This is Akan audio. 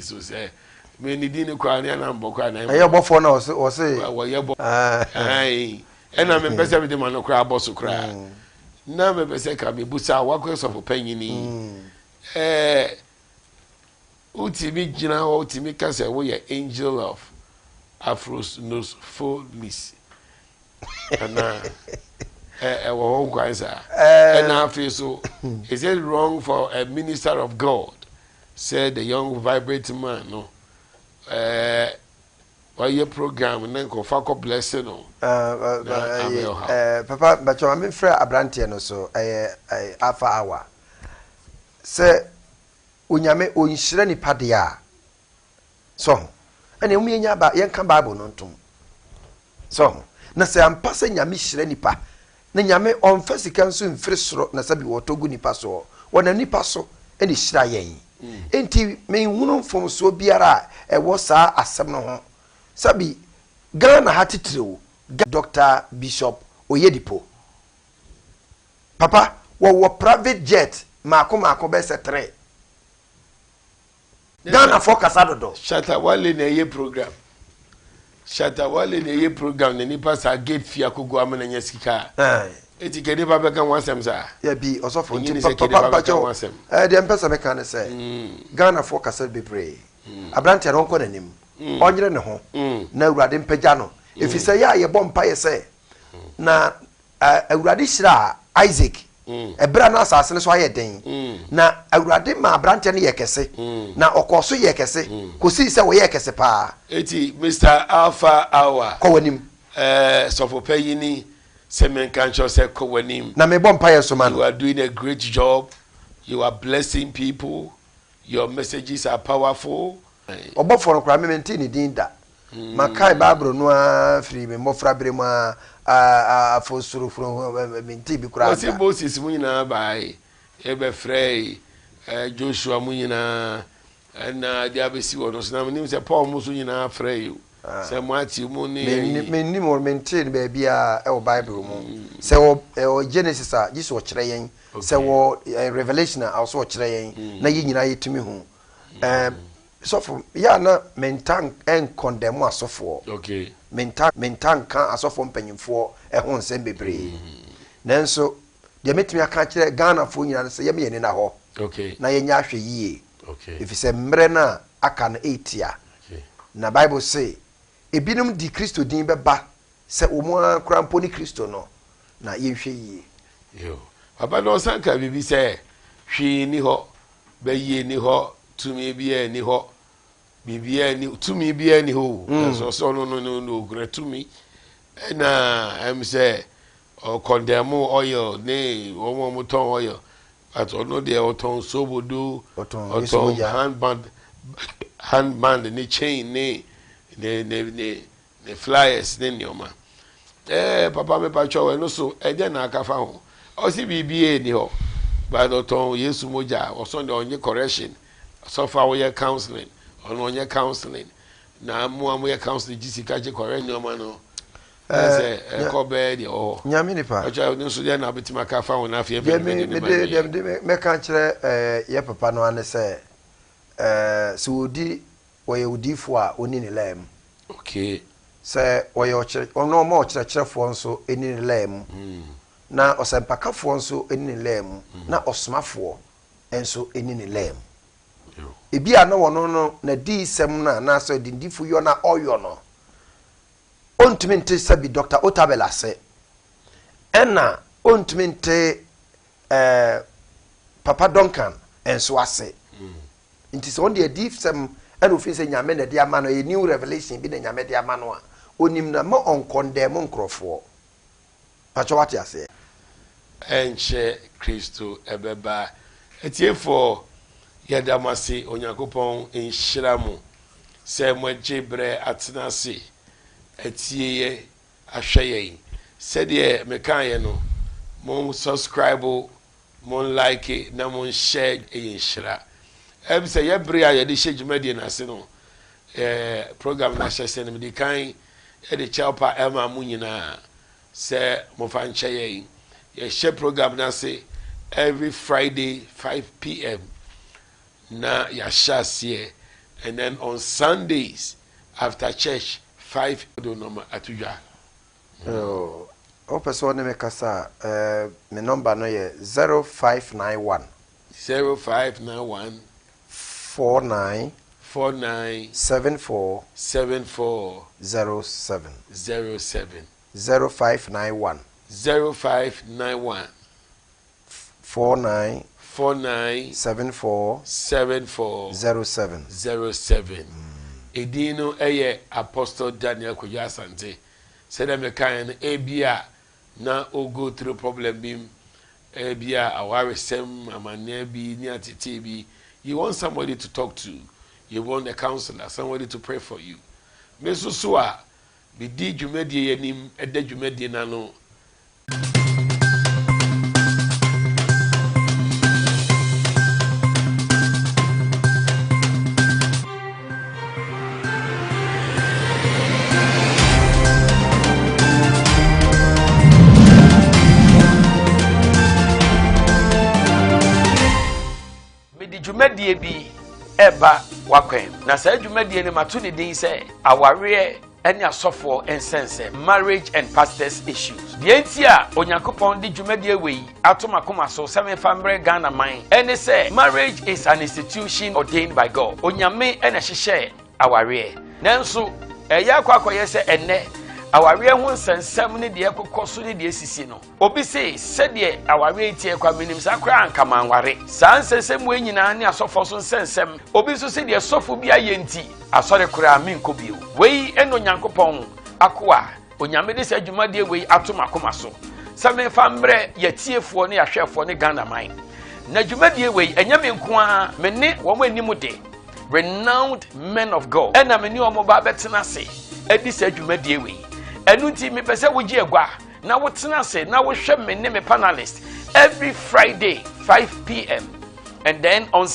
So sɛ me ne din no koraa ne anam bɔ koraa na ɛyɛ ɔbɔfoɔ na ɔse ɔse wɔyɛ bɔ ɛn ɛna mempɛ sɛ mede ma no koraa bɔ so koraa mm. Na mepɛ sɛ ka mebusa wakɔyɛ sɔfo panyini mm. Ɛɛ wotumi gyina hɔ, wotumi ka sɛ woyɛ angel of afrosnosfolis anaa ɛwɔ hɔ kwan saa? Ɛna afei so, is it wrong for a minister of God sɛ the young vibrant man no ɛɛ wayɛ program na nkɔfa kɔ bless no na abɛyɛ ɔhaw? Papa bàtchɛ maame frɛ aberanteɛ no so ɛyɛ Alpha Hour sɛ Onyame ɔnhyira nipa deɛ a so ho ɛnna ɛmu yɛnya ba yɛnka Bible no ntom so ho na sɛ ampa sɛ Nyame hyira nipa na Nyame ɔmfa sika nso mfiri soro na sɛbi wɔtɔ gu nipa soɔ, wɔnam nipa so na ɛhyira yɛn. Enti menhunu mfomsoɔ biara a ɛwɔ saa asɛm no ho. Sɛbi Ghana ha titiriw, Doctor Bishop Oyedipo, papa wɔwɔ private jet maako maako bɛyɛ sɛ tre. Ghana foɔ kasa dodo. Shatta Wale na ɛyɛ program. Shatta Wale na ɛyɛ program na nipa saa gate fie akogo ama na nya sika a. Eti kɛ nipa bɛka ho asɛm saa? Dabi ɔsɔfo nti papa mpakyɛw ɛɛ deɛ mpɛ sɛ meka ne sɛ Ghana foɔ kasa bebree. Abranteɛ no ɔnkɔ n'anim ɔnyere ne ho na Awurade mpagya no efisɛ yɛ a yɛbɔ mpaeɛ sɛ na Awurade hyiraa Isak ɛberɛ a na asase no so ayɛ den, na Awurade maa aberanteɛ no yɛɛ kɛse, na ɔkɔɔ so yɛɛ kɛse kɔsii sɛ ɔyɛɛ kɛse paa. Enti Mister Alpha Hour. Kɔ w'anim. Ɛɛ, sɔfo panyini, sɛ menka nkyerɛ wo sɛ kɔ w'anim. Na mebɔ mpaeɛ nso ma no. You are doing a great job, you are blessing people, your messages are powerful. Ɔbɔfoɔ no koraa, me mentee ne din da. Makae Bible no ara firi me mmɔfraberɛ mu ara, afosorohuro, mentee bi koraa da. Wɔse Moses mu nyinaa baae, yɛbɛfrɛe Joshua mu nyinaa, ɛna de abɛsi wɔn so. Na menim sɛ Paul mu nso nyinaa frɛe o, sɛ Matthew mu ne ayi. Mennim wɔn, mentee no baabiara wɔ Bible mu. Sɛ wɔ Genesis a, gye sɛ ɔkyerɛ yɛn. Sɛ wɔ Revelation a, ɔsɛ ɔkyerɛ yɛn, na yɛn nyinaa yɛtumi hu. Sɔfo, yɛ a na menta nkɔndɛmo asɔfoɔ. Okay. Menta menta nka asɔfoɔ mpanyinfoɔ ho nsɛm bebree. Nanso deɛ mɛtumi aka akyerɛ Ghanafoɔ nyinaa ne sɛ yɛma yɛn ani nna hɔ. Okay. Na yɛnyɛ ahwɛ yie. Okay. Ɛfiri sɛ mmerɛ no a aka no ɛretia. Okay. Na Bible se ebinom de Kristo din bɛba sɛ wɔn ara koraa mpo ne Kristo no, na yɛnhwɛ yie. Yo. Papa no ɔsan ka biribi sɛ hwee nni hɔ, bayie nni hɔ, tumi biara nni hɔ, biribiara nni, tumi biara nni hɔ o. Nanso ɔsɛ ɔno no no no okura tumi. Ɛna ɛm sɛ ɔkɔndɛmo oil ne wɔn a wɔtɔn oil. But ɔno deɛ ɔtɔn sobodo, ɔtɔn handband, handband ne chain ne ne ne ne Ne flyers ne nneɛma. Ɛɛ papa mepa kyɛw ɛno so ɛdɛn na aka fa ho? Ɔse biribiaa nni hɔ but ɔtɔn Yesu mogya, ɔsɔn deɛ ɔnye correction, sɔfo a woyɛ counseling ɔno ɔnyɛ counseling na mo a moyɛ counseling gye sika gye correction nneɛma no ɛsɛ ɛkɔ bɛɛ deɛ ɔwɔ hɔ. Nyame nipa. Ɔkyɛ ɛno nso deɛ na wobɛtumi aka afa ho na afei ɛmfa dwumadie no ma awieɛ. Deɛ mede mɛka akyerɛ yɛ papa no ara ne sɛ sɛ ɔdi ɔyɛ odiyifoɔ a ɔnni ne laa mu. Okay. Sɛ ɔyɛ ɔkyerɛ, ɔno ɔma ɔkyerɛkyerɛfoɔ nso nni ne laa mu, na ɔsɛmpakafoɔ nso nni ne laa mu, na ɔsomafoɔ nso nni ne laa mu. Ebia na ɔno no n'adiyisɛm no anaasɛ ɔdendifo yɔ no a ɔyɔ no, ɔntumi nte sɛbi Dɔkta Otabel ase, ɛna ɔntumi nte eh, Papa Duncan nso ase. Nti sɛ ɔno deɛ adiyisɛm ɛna ofii sɛ Nyame na ɛde ama no, ɛyɛ new revelation bi na Nyame de ama no a, onim na mma ɔnkɔndɛɛmo nkorɔfoɔ. Pakyɛ wate aseɛ? Ɛnkyɛ Kristo bɛba. Atiefoɔ, yɛda mo ase. Onyankopɔn nhyira mo sɛ moagye berɛ atena ase atie yɛn, ahwɛ yɛn. Sɛdeɛ mekaeɛ no, mo subscribe Mon like na mon share ɛyɛ nhyira. Ɛm sɛ yɛ bere a yɛde hyɛ dwumadie no ase no, eh, program no ahyɛse no, mede kan de kyɛw pa ɛma mo nyinaa sɛ mofa nkyɛ yɛn. Yɛhyɛ program no ase every Friday 5 pm na yɛahyɛ aseɛ. And then on Sundays after church 5 do nɔma ato dwa. Oh, wopɛ sɛ ɔne me kasa a, me nɔmba no yɛ 0591. 0591. 49. 49. 74. 74. 07. 07. 0591. 0591. 49. 49. 74. 74. 07. 07. Edin no yɛ Apostle Daniel Kwadwo Asante. Sɛdeɛ mekaeɛ no, ebia na o go through problem bi mu, ebia awaresɛm, amanneɛ bi ne atetee bi. You want somebody to talk to, you want a counselor, somebody to pray for you. Me nso so a medi dwumadie yi anim da dwumadie no ano. Mede dwumadie bi reba w'akwan mu, na saa dwumadie no mato ne din sɛ Awareɛ ne Asɔfoɔ Nsɛnsɛm, Marriage and Pastors Issues. Deɛ nti a Onyankopɔn de dwumadie wei ato m'akoma so sɛ memfa mmerɛ Ghana man ne sɛ, marriage is an institution ordained by God. Onyame na ɛhyehyɛɛ awareɛ. Nanso ɛyɛ akɔ akɔyɛ sɛ ɛnnɛ awareɛ ho nsɛnsɛm ne deɛ ɛkokɔ so ne deɛ esisi no, Obi se, Sɛdeɛ awareɛ yi teɛ koraa, menim saa koraa anka manware. Saa nsɛnsɛm wei nyinaa ne asɔfoɔ so nsɛnsɛm. Obi nso se, Deɛ sɔfo bi ayɛ nti, asɔre koraa menkɔ bio. Wei ne Onyankopɔn akoa. Onyame de saa dwumadie wei ato m'akoma so sɛ memfa mmerɛ yɛatiefoɔ ne yɛahwɛfoɔ ne Ghana man. Na dwumadie wei, ɛnyɛ me nko ara, me ne wɔn anim de, renowned men of God, ɛna me ne wɔn ba bɛtena ase adi saa dwumadie wei. Ɛno nti, mepɛ sɛ wogye agua na wotena ase na wohwɛ me ne me panelist every Friday 5 p.m. and then on